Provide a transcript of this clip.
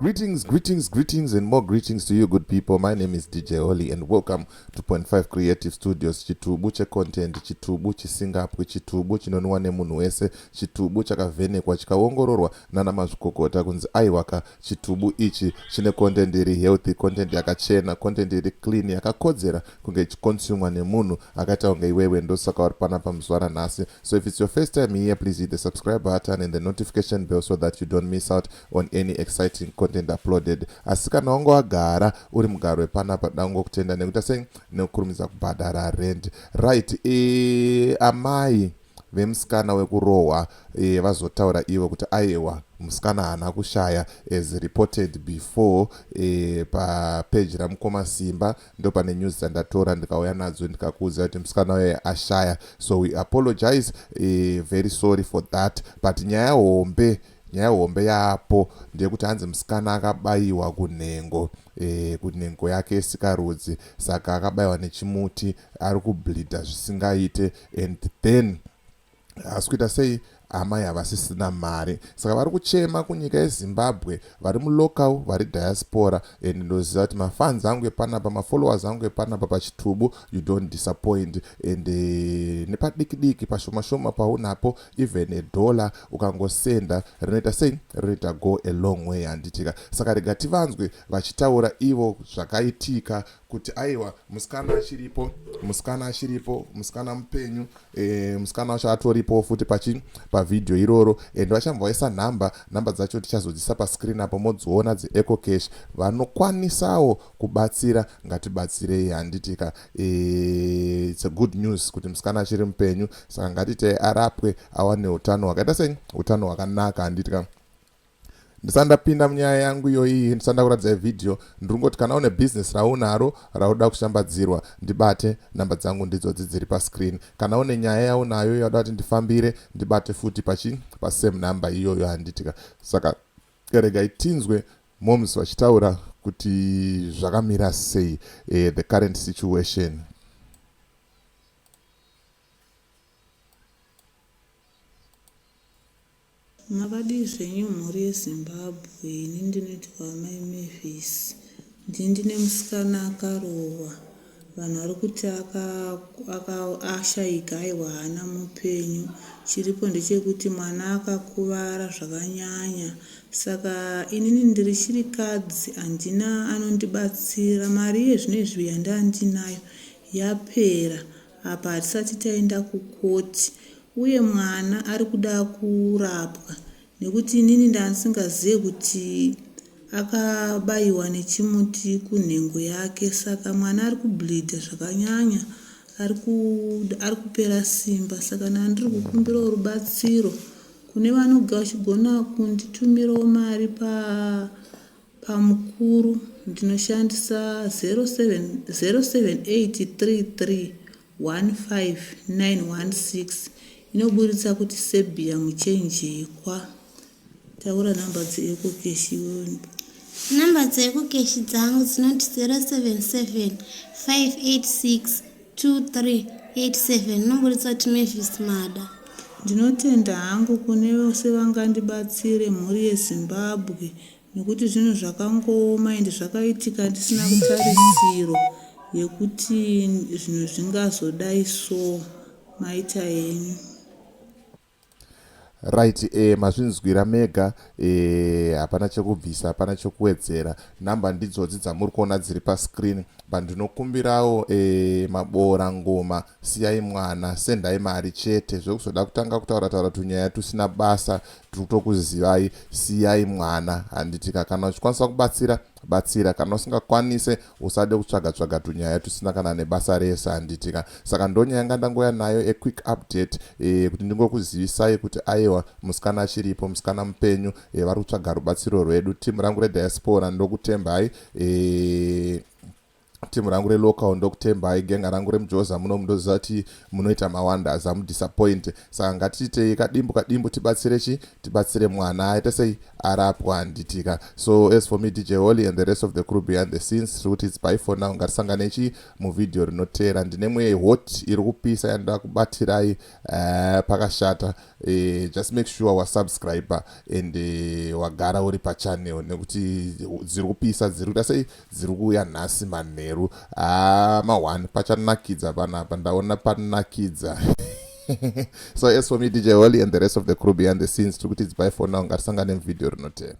Greetings, greetings, greetings, and more greetings to you, good people. My name is DJ Holly, and welcome to Point 5 Creative Studios. Chitubu checontent, chitubu chisingapwi, chitubu chinonwiwa nemunhu wese, chitubu chakavhenekwa chikaongororwa nana mazvikokota kunzi aiwaka, chitubu ichi chine content iri healthy, content yakachena, content iri clean, yakakodzera kunge ichiconsumwa nemunhu akaita kunge iwewe. Ndosaka uri panapa muzuva ranhasi. So if it's your first time here, please hit the subscribe button and the notification bell so that you don't miss out on any exciting content uploaded. Asi kana wanga wagara uri mugaro wepanapa, dangokutenda nekuita sei, nekukurumidza kubhadhara rent, right? Amai vemusikana wekurohwa vazotaura ivo kuti aiwa, musikana haana kushaya as reported before papeji ramukoma Simba. Ndo pane news dzandatora ndikauya nadzo, ndikakuudza kuti musikana uye ashaya. So we apologize, very sorry for that. But nyaya hombe yapo ndeyekuti hanzi musikana akabayiwa kunhengo yake yesikarudzi. Saka akabayiwa nechimuti, ari kubleeda zvisingaite, and then asi kuita sei, amai havasisina mari. Saka vari kuchema kunyika yeZimbabwe, vari mulocal, vari diaspora, and ndoziva kuti mafans angu epanapa, mafollowers angu epanapa pachitubu, you don't disappoint. And nepadiki diki, pashoma shoma paunapo, even a dollar ukangosenda rinoita sei, rinoita go a long way, handitika? Saka rega tivanzwe vachitaura ivo zvakaitika, kuti aiwa, musikana achiripo, musikana achiripo, musikana mupenyu. Musikana wacho atoripo futi pachi pavhidhiyo iroro, and vachambovaisa nhamba dzacho tichazodzisa pascreen apo, modziona dzeEcoCash. Vanokwanisawo kubatsira, ngatibatsirei, handitika? It's a good news kuti musikana achiri mupenyu. Saka ngatitei arapwe, awane utano hwakaita sei, utano hwakanaka, handitika? Ndisati ndapinda munyaya yangu iyoyi, ndisati ndakuratidzai vhidhiyo, ndiri kungoti kana une bhizinesi raunaro rauda kushambadzirwa, ndibate. Namba dzangu ndidzodzi dziri pascreen. Kana une nyaya yaunayo yauda kuti ndifambire, ndibate futi pachi pasame number iyoyo, handitika? Saka regai tinzwe moms vachitaura kuti zvakamira sei, the current situation. Makadii zvenyu, mhuri yeZimbabwe? Ini ndinoitwa Mai Mavis. Ndini ndine musikana akarohwa. Vanhu vari kuti ashayika. Aiwa, haana, mupenyu. Chiripo ndechekuti mwana akakuvara zvakanyanya. Saka inini ndiri chirikadzi, handina anondibatsira. Mari yezvino izvi yandandinayo yapera. Apa hatisati taenda kukoti, uye mwana ari kuda kurapwa, nekuti inini ndandisingazive kuti akabayiwa nechimuti kunhengo yake. Saka mwana ari kubleeda zvakanyanya, ari kupera simba. Saka ndandiri kukumbirawo rubatsiro kune vanogara vachigona kunditumirawo mari pamukuru. Ndinoshandisa 0783 15916, inoburitsa kuti Sebia Muchenjekwa. Taura nhamba dzeEcoCash iwewe. Nhamba dzeEcoCash dzangu dzinoti 077 586 2387, inoburitsa kuti Mavis Mada. Ndinotenda hangu kune vose vangandibatsire, mhuri yeZimbabwe, nekuti zvinhu zvakangooma, ende zvakaitika ndisina kutarisiro yekuti zvinhu zvingazodai. So maita henyu. Right, mazvinzwira mega. Hapana chekubvisa, hapana chekuwedzera. Nhamba ndidzodzi dzamuri kuona dziri pascreen. Pandinokumbirawo, maboora ngoma, siyai mwana, sendai mari chete. Zvekuzoda kutanga kutaura taura tunyaya tusina basa, tiri kutokuzivai. Siyai mwana, handitika? Kana uchikwanisa kubatsira, batsira. Kana usingakwanise, usade kutsvaga tsvaga tunyaya tusina kana nebasa rese, handitika? Saka ndonyaya yanga ndangoya nayo, a quick update, kuti ndingokuzivisai kuti aiwa, musikana achiripo, musikana mupenyu. Vari kutsvaga rubatsiro rwedu. Timu rangu rediaspora, ndokutembai. Timu rangu relocal ndokutembai, genga rangu remujoza muno mundoziva kuti munoita mawonders, hamudisappoint. Saka ngatiitei kadimbu kadimbu, tibatsire chi tibatsire mwana aite sei, arapwa, handitika? So as for me, DJ Holly, and the rest of the crew behind the scenes, tiri kuti it's bye for now. Ngatisangane chi muvhidhiyo rinoteera. Ndine mwe hot iri kupisa yandoda kubatirai. Pakashata. Just make sure wasubscribe and wagara uri pachannel, nekuti dziri kupisa, dziri kuita sei, dziri kuuya nhasi manheru ma1. Pachanakidza panapa, ndaona panakidza. So as for me, DJ Holly, and the rest of the crew behind the scenes, tiri kuti it's bye for now. Ngatisangane muvhidhiyo rinoteera.